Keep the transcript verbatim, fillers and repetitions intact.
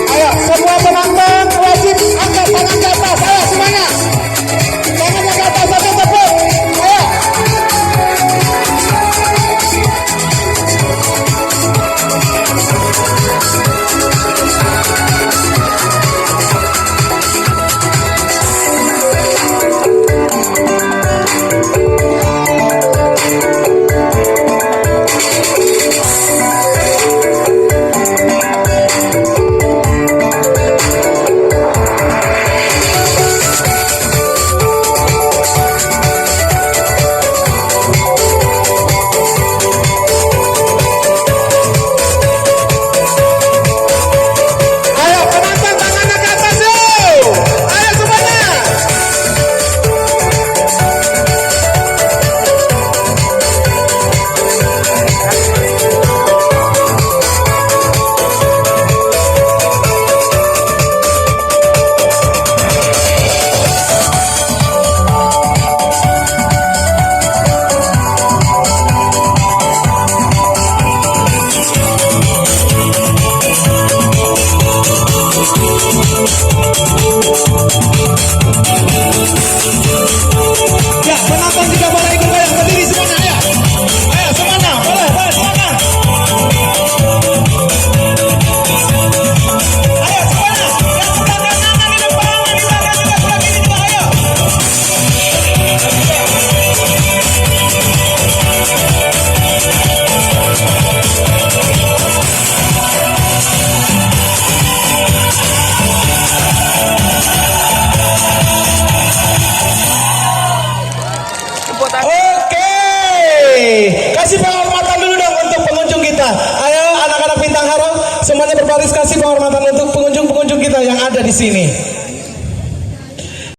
Ayo, semua penonton wajib angkat tangan ke atas. Ayo, semuanya. Tangannya ke atas, sampai tepuk. Ayo. Ayo, penonton, tangannya ke atas, yo! Ayo, semuanya! Ya, penonton juga boleh ikut goyang, berdiri semuanya, ayo. Ayo, semuanya, boleh, boleh, semuanya. Ayo, semuanya, yang sudah kanan, di depan, di belakang juga, sebelah kiri juga, ayo. Oke, kasih penghormatan dulu dong untuk pengunjung kita. Ayo, anak-anak Bintang Haram, semuanya berbaris, kasih penghormatan untuk pengunjung-pengunjung kita yang ada di sini.